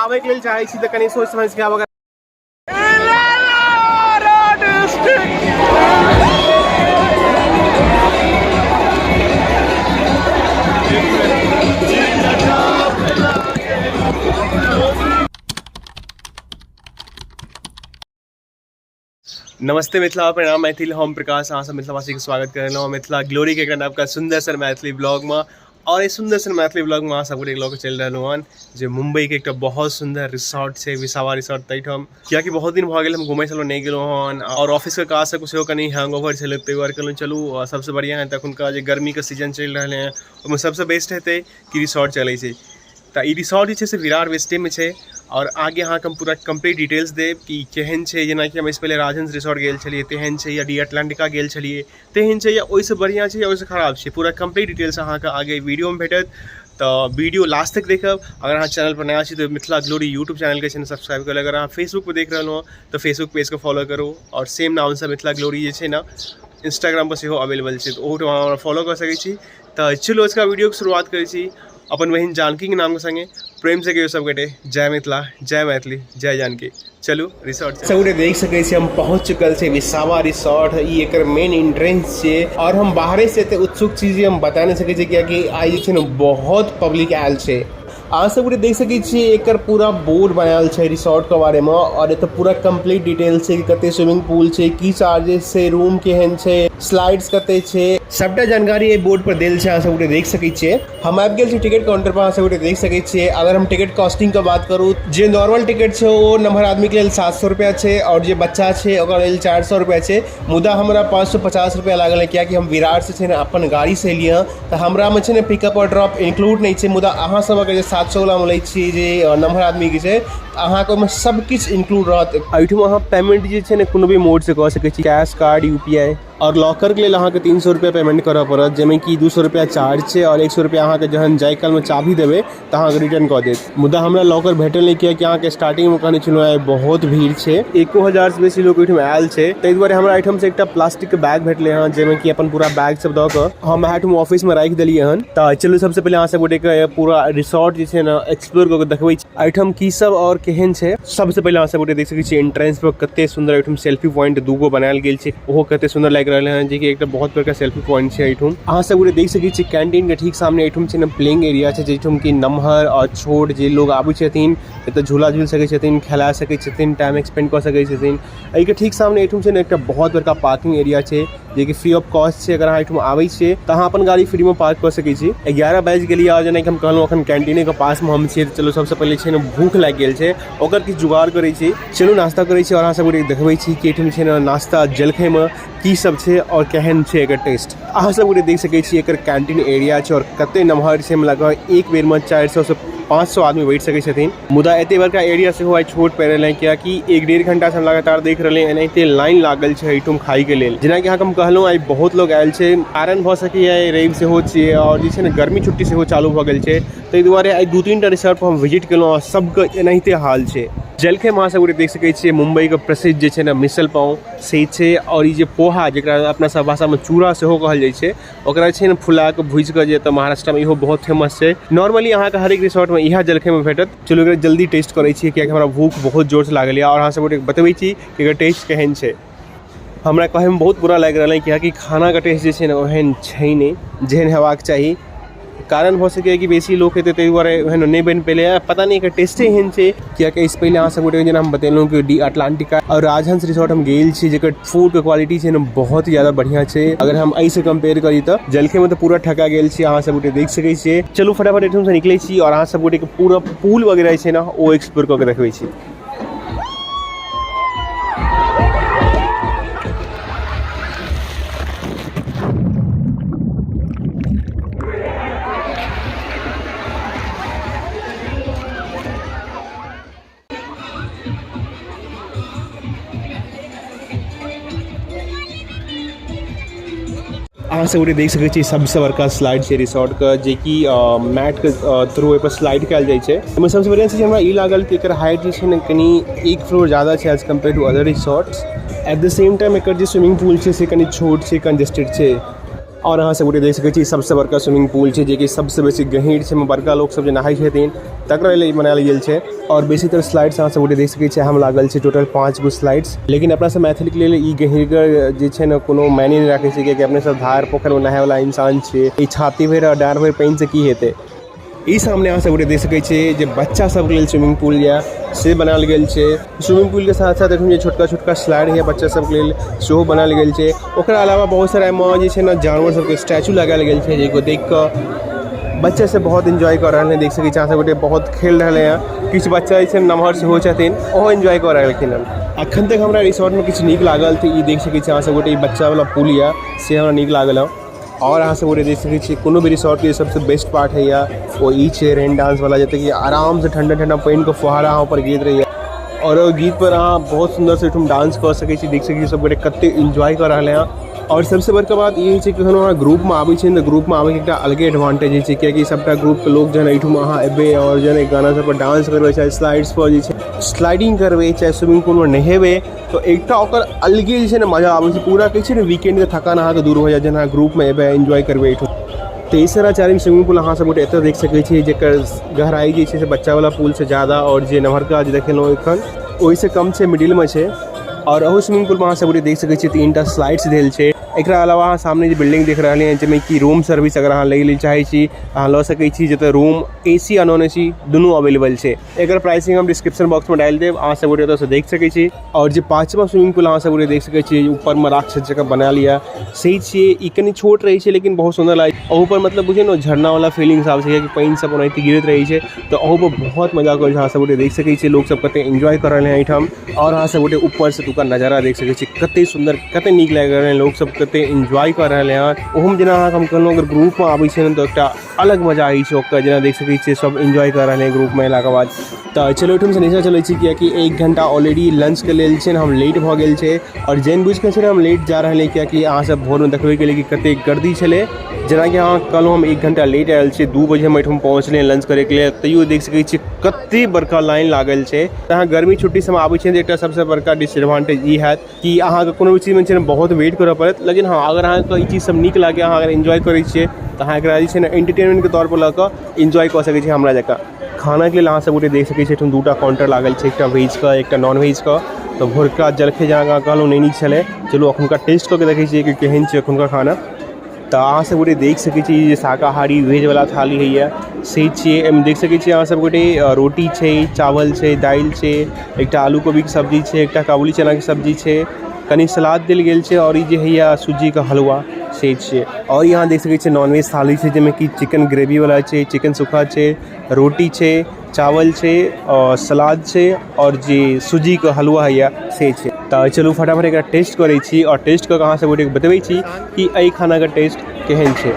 आबै के लेल चाहै छी तऽ कनि सोचि समझि के आब। नमस्ते मिथिला, प्रणाम मैथिल। हम प्रकाश अहाँ सब मिथिलावासीके स्वागत कर रहलहुँ मिथिला ग्लोरीके एकटा नवका सुन्दर सन मैथिली ब्लॉगमे। और एहि सुन्दर सन मैथिली ब्लॉगमे अहाँ सबके लऽ कऽ चलि रहलहुँ हन जे मुम्बईके एकटा बहुत सुन्दर रिसोर्ट छै, विसावा रिसोर्ट, ताहिठाम। कियाकि बहुत दिन भऽ गेल हम घुमै छलहुँ, नहि गेलहुँ हन, आओर ऑफिसके काज सब सेहो कनि हैंग ओवर छलै, ताहि दुआरे कहलहुँ चलू सबसँ बढ़िआँ हेतै एखुनका जे गर्मीके सीजन चलि रहलै हँ ओहिमे सबसँ बेस्ट हेतै कि रिसोर्ट चलै छै। तऽ ई रिसोर्ट जे छै से विरार वेस्टेमे छै आओर आगे अहाँके हम पूरा कम्प्लीट डिटेल्स देब कि केहन छै। जेनाकि हम एहिसँ पहिले राजहंस रिसोर्ट गेल छलियै तेहन छै, या डी अटलांटिका गेल छलियै तेहन छै, या ओहिसँ बढ़िआँ छै या ओहिसँ खराब छै, पूरा कम्प्लीट डिटेल्स अहाँके आगे वीडियोमे भेटत। तऽ वीडियो लास्ट तक देखब। अगर अहाँ चैनल पर नया छी तऽ मिथिला ग्लोरी यूट्यूब चैनलके छै ने सब्सक्राइब करू। अगर अहाँ फेसबुक पर देख रहलहुँ हँ तऽ फेसबुक पेजके फॉलो करू, आओर सेम नामसँ मिथिला ग्लोरी जे छै ने इंस्टाग्राम पर सेहो अवेलेबल छै, तऽ ओहूठाम अहाँ हमरा फॉलो कऽ सकै छी। तऽ चलू आजका वीडियोके शुरुआत करै छी अपन बहिन जानकीके नामके संगे। प्रेम से कहियो सब गोटे जय मिथिला, जय मैथिली, जय जानकी। चलू रिसोर्ट सब गोटे देख सकै छी हम पहुँच चुकल छी विसावा रिसोर्ट। ई एकर मेन एंट्रेंस छै और हम बाहरे से एते उत्सुक छी जे हम बता नहि सकै छी, कियाकि आइ जे छै ने बहुत पब्लिक आयल छै। अहाँ सब गोटे देख सकै छी एकर पूरा बोर्ड बनायल छै रिसोर्ट के बारे में, और एतऽ पूरा कंप्लीट डिटेल छै कि कते स्विमिंग पूल छै, की चार्जेस छै, रूम केहन छै, स्लाइड्स कते छै, सबटा जानकारी एहि बोर्ड पर देल छै। अहाँ सब गोटे देख सकै छियै। हम आबि गेल छी टिकट काउंटर पर, अहाँ सब गोटे देख सकै छियै। अगर हम टिकट कॉस्टिंग के बात करू, जे नॉर्मल टिकट छै ओ नम्हर आदमी के लेल 700 रुपया छै और जे बच्चा छै ओकरा लेल 400 रुपया छै। मुदा हमरा 550 रुपया लागल है, कियाकि हम विरार से छै ने अपन गाड़ी से एलियै हँ, तऽ हमरामे छै ने पिकअप आओर ड्रॉप इंक्लूड नहि छै। मुदा अहाँ सब अगर जे 700 वलामे लै छी जे नम्हर आदमीके छै, तऽ अहाँके ओहिमे सब किछु इंक्लूड रहत। एहिठाम अहाँ पेमेंट जे छै ने कोनो भी मोडसँ कऽ सकै छी, कैश, कार्ड, UPI। आओर लॉकरके लेल अहाँके 300 रुपया पेमेंट करऽ पड़त, जाहिमे कि 200 रुपया चार्ज छै आओर 100 रुपया अहाँके जहन जाय कालमे चाभी देबै तऽ अहाँके रिटर्न कऽ देत। मुदा हमरा लॉकर भेटल नहि, कियाकि अहाँके स्टार्टिंगमे कहने छलहुँ आइ बहुत भीड़ छै, 1000सँ बेसी लोक ओहिठाम आयल छै। ताहि दुआरे हमरा एहिठामसँ एकटा प्लास्टिकके बैग भेटलै हँ, जाहिमे कि अपन पूरा बैग सब दऽ कऽ हम एहिठाम ऑफिसमे राखि देलियै हन। तऽ चलू सबसँ पहिले अहाँ सब गोटेके पूरा रिसोर्ट जे छै ने एक्सप्लोर कऽ के देखबै छी एहिठाम की सब आओर केहन छै। सबसँ पहिले अहाँ सब गोटे देख सकै छी एंट्रेंस पर कते सुन्दर एहिठाम सेल्फी पॉइंट दूगो बनायल गेल छै, ओहो कते सुन्दर लागि रहल हन, जेकि एकटा बहुत बड़का सेल्फी पॉइंट छै। एहिठाम अहाँ सब गोटे देख सकै छी कैंटीन के ठीक सामने एहिठाम छै ने प्लेइंग एरिया छै, जाहिठाम कि नमहर आओर छोट जे लोग आबै छथिन एतऽ झूला झूल सकै छथिन, खेला सकै छथिन, टाइम स्पेंड कऽ सकै छथिन। एहिके ठीक सामने एहिठाम छै ने एकटा बहुत बड़का पार्किंग एरिया छै, जेकि फ्री ऑफ कॉस्ट छै। अगर अहाँ एहिठाम आबै छियै तऽ अहाँ अपन गाड़ी फ्रीमे पार्क कऽ सकै छी। 11 बाजि गेलियै आओर जेनाकि हम कहलहुँ अखन कैंटीनेके पासमे हम छियै। तऽ चलू सबसँ पहिले छै ने भूख लागि गेल छै, ओकर किछु जुगाड़ करै छी। चलू नाश्ता करै छी आओर अहाँ सब गोटेके देखबै छी कि एहिठाम छै ने नाश्ता जलखैमे की सब छै आओर केहन छै एकर टेस्ट। अहाँ सब गोटे देख सकै छी एकर कैंटीन एरिया छै आओर कते नमहर छै, लगभग एक बेरमे 400 से 500 आदमी बैठ सकै छथिन। मुदा एते बड़का एरिया सेहो आइ छोट पड़ि रहलै, कियाकि 1-1.5 घंटा से हम लगातार देख रहलियै एनाहिते लाइन लागल छै एहिठाम खाइके लेल। जेनाकि अहाँके हम कहलहुँ आइ बहुत लोग आयल छै, कारण भऽ सकैए रवि सेहो छियै आओर जे छै ने गर्मी छुट्टी सेहो चालू भऽ गेल छै, ताहि दुआरे आइ 2-3 टा रिसोर्ट पर हम विजिट केलहुँ आ सबके एनाहिते हाल छै। जलखैमे अहाँ सब गोटे देख सकै छियै मुम्बईके प्रसिद्ध जे छै ने मिसल पाव से छै, आओर ई जे पोहा जकरा अपना सब भाषामे चूड़ा सेहो कहल जाइ छै, ओकरा छै ने फुला कऽ भुजि कऽ जे एतऽ महाराष्ट्रमे इहो बहुत फेमस छै। नॉर्मली अहाँके हरेक रिसोर्टमे इएह जलखैमे भेटत। चलू एकरा जल्दी टेस्ट करै छी, कियाकि हमरा भूख बहुत जोरसँ लागल यऽ, आओर अहाँ सब गोटेके बतबै छी कि एकर टेस्ट केहन छै। हमरा कहैमे बहुत बुरा लागि रहल अइ, कियाकि खानाके टेस्ट जे छै ने ओहन छै नहि जेहन हेबाक चाही। कारण भऽ सकैए कि बेसी लोक हेतै ताहि दुआरे ओहन नहि बनि पेलै, पता नहि एकर टेस्टे एहन छै। कियाकि एहिसँ पहिले अहाँ सब गोटेके जेना हम बतेलहुँ कि डी अटलांटिका आओर राजहंस रिसोर्ट हम गेल छी, जेकर फूडके क्वालिटी छै ने बहुत ही ज्यादा बढ़िआँ छै अगर हम एहिसँ कम्पेयर करी तऽ। जलखैमे तऽ पूरा ठका गेल छी, अहाँ सब गोटे देख सकै छियै। चलू फटाफट एहिठामसँ निकलै छी आओर अहाँ सब गोटेके पूरा पुल वगैरह जे छै ने ओ एक्सप्लोर कऽ के देखबै छी। अहाँ सब गोटे देख सकै छी सबसँ बड़का स्लाइड छै रिसोर्टके, जेकि मैटके थ्रू ओहिपर स्लाइड कयल जाइ छै। ओहिमे सबसँ बढ़िआँ चीज हमरा ई लागल कि एकर हाइट जे छै ने कनि एक फ्लोर ज्यादा छै as compare to other resorts. At the same time एकर जे स्विमिंग पूल छै से कनि छोट छै, कंजेस्टेड छै। आओर अहाँ सब गोटे देख सकै छी सबसँ बड़का स्विमिंग पूल छै, जेकि सबसँ बेसी गहीर छै। बड़का लोक सब जे नहाय छथिन तकरा लेल ई बनायल गेल छै। आओर बेसीतर स्लाइड्स अहाँ सब गोटे देख सकै छियै हम लागल छै टोटल 5 गो स्लाइड्स। लेकिन अपना सब मैथिलीके लेल ई गहीरगर जे छै ने कोनो मायने नहि राखै छै, कियाकि अपने सब धार पोखरिमे नहायवला इंसान छियै। ई छाती भरि आओर डाँढ़ भरि पानिसँ की हेतै। ई सामने अहाँ सब गोटे देख सकै छियै जे बच्चा सबके लेल स्विमिंग पूल यऽ से बनायल गेल छै। स्विमिंग पूल के साथ साथ एखन जे छोटका छोटका स्लाइड होइए बच्चा सबके लेल सेहो बनायल गेल छै। ओकरा अलावा बहुत सारा एहिमे जे छै ने जानवर सबके स्टैचू लगायल गेल छै, जेको देख कऽ बच्चा सब बहुत एन्जॉय कऽ रहल है। देख सकै छी अहाँ सब गोटे बहुत खेल रहलै हँ। किछु बच्चा जे छै नमहर सेहो छथिन, ओहो एन्जॉय कऽ रहलखिन हँ। अखन तक हमरा रिसोर्टमे किछु नीक लागल तऽ ई देख सकै छी अहाँ सब गोटे ई बच्चावला पुल यऽ से हमरा नीक लागल हँ। आओर अहाँ सब गोटे देख सकै छी कोनो भी रिसोर्टके सबसँ बेस्ट पार्ट होइए ओ ई छै रेन डांसवला, जतऽ कि आरामसँ ठण्डा ठण्डा पानिके फुहारा अहाँ ऊपर गिरैत रहैए आओर ओहि गीतपर अहाँ बहुत सुन्दरसँ ओहिठाम डांस कऽ सकै छी। देख सकै छी सब गोटे कते एन्जॉय कऽ रहलै हँ। आओर सबसँ बड़का बात ई होइ छै कि कखनो अहाँ ग्रुपमे आबै छियै तऽ ग्रुपमे आबैके एकटा अलगे एडवांटेज होइ छै, कियाकि सबटा ग्रुपके लोक जहन एहिठाम अहाँ एबै आओर जहन एहि गाना सबपर डांस करबै, चाहे स्लाइड्सपर जे छै स्लाइडिंग करबै, चाहे स्विमिंग पूलमे नहेबै, तऽ एकटा ओकर अलगे जे छै ने मजा आबै छै। पूरा कहै छै ने वीकेंडके थकान अहाँके दूर भऽ जायत जहन अहाँ ग्रुपमे एबै एन्जॉय करबै एहिठाम। तेसर आ चारिम स्विमिंग पूल अहाँ सब गोटे एतऽ देख सकै छी, जेकर गहराई जे छै से बच्चावला पुलसँ ज्यादा आओर जे नमहरका जे देखेलहुँ एखन ओहिसँ कम छै, मिडिलमे छै। आओर ओहो स्विमिंग पूलमे अहाँ सब गोटे देख सकै छी 3टा स्लाइड्स देल छै। एकरा अलावा अहाँ सामने जे बिल्डिंग देख रहलियै हँ, जाहिमे कि रूम सर्विस अगर अहाँ लै लेल चाहै छी अहाँ लऽ सकै छी, जतऽ रूम ए सी आ नॉन ए सी दुनू अवेलेबल छै। एकर प्राइसिंग हम डिस्क्रिप्शन बॉक्समे डालि देब, अहाँ सब गोटे ओतऽसँ देख सकै छी। आओर जे 5वां स्विमिंग पूल अहाँ सब गोटे देख सकै छी ऊपरमे राक्षस जकाँ बनायल यऽ से छियै। ई कनि छोट रहै छै लेकिन बहुत सुन्दर लागै छै। अहूपर मतलब बुझियौ ने झरनावला फीलिंग्स आबै छै, कियाकि पानि सब ओनाहिते गिरैत रहै छै तऽ अहूपर बहुत मजा आबै छै। अहाँ सब गोटे देख सकै छियै लोक सब कते एन्जॉय कऽ रहल हँ एहिठाम। आओर अहाँ सब गोटे ऊपरसँ एतुका नजारा देख सकै छी, कते सुन्दर कते नीक लागि रहल हँ, लोक सब कते एन्जॉय कऽ रहल हँ। ओहोमे जेना अहाँके हम कहलहुँ अगर ग्रुपमे आबै छै ने तऽ एकटा अलग मजा आबै छै ओकर। जेना देख सकै छियै सब एन्जॉय कऽ रहल हँ ग्रुपमे अयलाके बाद। तऽ चलू ओहिठामसँ नीचाँ चलै छी, कियाकि 1 घण्टा ऑलरेडी लंचके लेल छै ने हम लेट भऽ गेल छै। आओर जानि बुझिकऽ छै ने हम लेट जा रहल है, कियाकि अहाँ सब भोरमे देखबे केलियै कि कतेक गर्दी छलै। जेनाकि अहाँ कहलहुँ हम 1 घण्टा लेट आयल छी, 2 बजे हम एहिठाम पहुँचलियै लंच करैके लेल, तैयो देख सकै छियै कतेक बड़का लाइन लागल छै। तऽ अहाँ गर्मी छुट्टी सबमे आबै छियै तऽ एकटा सबसँ बड़का डिसएडवांटेज ई हैत कि अहाँके कोनो भी चीजमे छै ने बहुत वेट करऽ पड़त। लेकिन हँ, अगर अहाँके ई चीज सब नीक लागैए, अहाँ अगर एन्जॉय करै छियै तऽ अहाँ एकरा जे छै ने एंटरटेनमेंटके तौरपर लऽ कऽ एन्जॉय कऽ सकै छी हमरा जकाँ। खानाके लेल अहाँ सब गोटे देख सकै छियै एहिठाम 2टा काउंटर लागल छै, एकटा वेजके एकटा नॉन वेजके। तऽ भोरका जलखै जेना अहाँ कहलहुँ नहि नीक छलै, चलू एखुनका टेस्ट कऽ के देखै छियै कि केहन छै एखुनका खाना। तऽ अहाँ सब गोटे देख सकै छी जे शाकाहारी वेजवला थाली होइए से छियै। एहिमे देख सकै छियै अहाँ सब गोटे रोटी छै, चावल छै, दालि छै, एकटा आलू कोबीके सब्जी छै, एकटा काबुली चनाके सब्जी छै, कनि सलाद देल गेल छै आओर ई जे होइए सूजीके हलवा से छियै। आओर यहाँ देख सकै छियै नॉनवेज थाली छै, जाहिमे कि चिकन ग्रेवीवला छै, चिकन सूखा छै, रोटी छै, चावल छै आओर सलाद छै आओर जे सूजीके हलवा होइए से छै। तऽ चलू फटाफट एकरा टेस्ट करै छी आओर टेस्ट कऽ कऽ अहाँ सब गोटेके बतबै छी कि एहि खानाके टेस्ट केहन छै।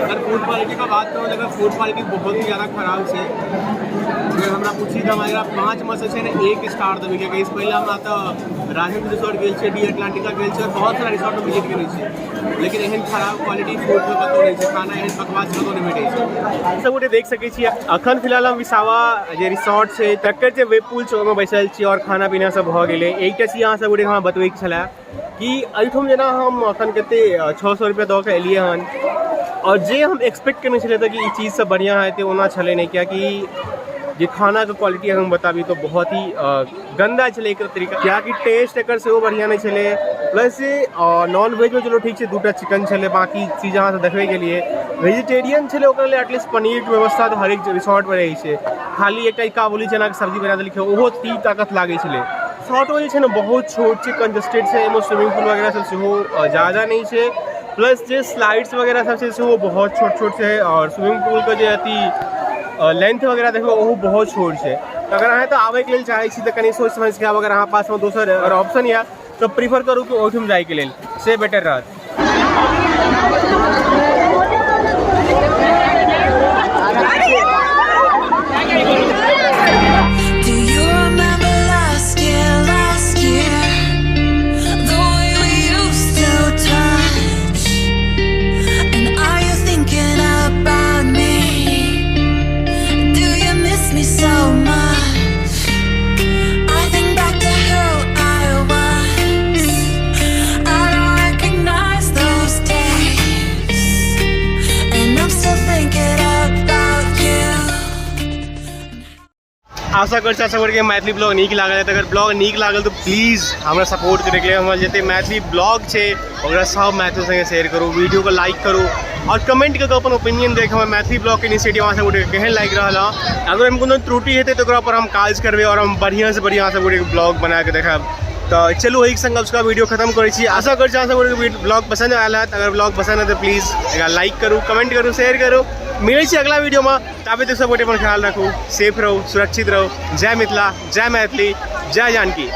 अगर फूड क्वालिटी का बात करूँ तो फूड क्वालिटी बहुत ही ज़्यादा खराब छै। अगर हमरा पूछी तऽ हम एकरा 5 में से छै ने 1 स्टार देबै, कियाकि एहिसँ पहिले हमरा तऽ राजन रिसोर्ट गेल छियै, डी अटलांटिका गेल छियै आओर बहुत सारा रिसोर्टमे विजिट केने छियै, लेकिन एहन खराब क्वालिटी फूड कतहु नहि छै, खाना एहन बकवास कतहु नहि भेटै छै। सब गोटे देख सकै छियै अखन फिलहाल हम विसावा जे रिसोर्ट छै तकर जे वेब पुल छै ओहिमे बैसल छी आओर खाना पीना सब भऽ गेलै। एकटा चीज अहाँ सब गोटे हमरा बतबैके छलै कि एहिठाम जेना हम अखन कते 600 रुपया दऽ कऽ एलियै हन आओर जे हम एक्सपेक्ट केने छलियै तऽ कि ई चीज सब बढ़िआँ हेतै ओना छलै नहि, कियाकि जे खानाके क्वालिटी हम बताबी तऽ बहुत ही गन्दा छलै एकर तरीका, कियाकि टेस्ट एकर सेहो बढ़िआँ नहि छलै। प्लस नॉन वेजमे चलू ठीक छै 2टा चिकन छलै, बाँकी चीज अहाँ सब देखबे केलियै। वेजिटेरियन छलै ओकरा लेल एटलीस्ट पनीरके व्यवस्था तऽ हरेक रिसोर्टमे रहै छै। खाली एकटा काबुली चनाके सब्जी बना देलकै ओहो तीन ताकत लागै छलै। रिसोर्टो जे छै ने बहुत छोट छै, कंजस्टेड छै, एहिमे स्विमिंग पूल वगैरह सब सेहो ज्यादा नहि छै। प्लस जे स्लाइड्स वगैरह सब छै सेहो बहुत छोट छोट छै आओर स्विमिंग पूलके जे अथी लेंथ वगैरह देखबै ओहो बहुत छोट छै। तऽ अगर अहाँ एतऽ आबैके लेल चाहै छी तऽ कनि सोचि समझिके आब, अगर अहाँ पासमे दोसर अगर ऑप्शन यऽ तऽ प्रीफर करू कि ओहिठाम जाइके लेल से बेटर रहत। Do you remember last year, last year? The way we used to touch. And are you thinking about me? Do you miss me so much? I think back to who I was. आशा करै छी अहाँ सबके Maithili blog नीक लागल हेतै। अगर blog नीक लागल तऽ प्लीज हमरा सपोर्ट करैके लिए हमर जते मैथिली ब्लॉग छै ओकरा सब मैथिल संगे शेयर करू, वीडियो के लाइक करू और कमेंट कऽ के अपन ओपिनियन देख हमर मैथिली ब्लॉग के इनिशिएटिव अहाँ सब गोटे केहन लागि रहल हँ। अगर ओहिमे कोनो त्रुटि हेतै तऽ ओकरा पर हम काज करबै और हम बढ़िआँ से बढ़िआँ अहाँ सब गोटे के ब्लॉग बना के देखायब। तऽ चलू एहि संग अब वीडियो खत्म करै छी। आशा करै छी अहाँ सब गोटे के ब्लॉग पसंद आयल हैत। अगर ब्लॉग पसंद आयल तऽ प्लीज एकरा लाइक करू, कमेंट करू, शेयर करू। मिलै छी अगला वीडियो में, ताबे तक सब गोटे अपन ख्याल राखू, सेफ रहू, सुरक्षित रहू। जय मिथिला, जय मैथिली, जय जानकी।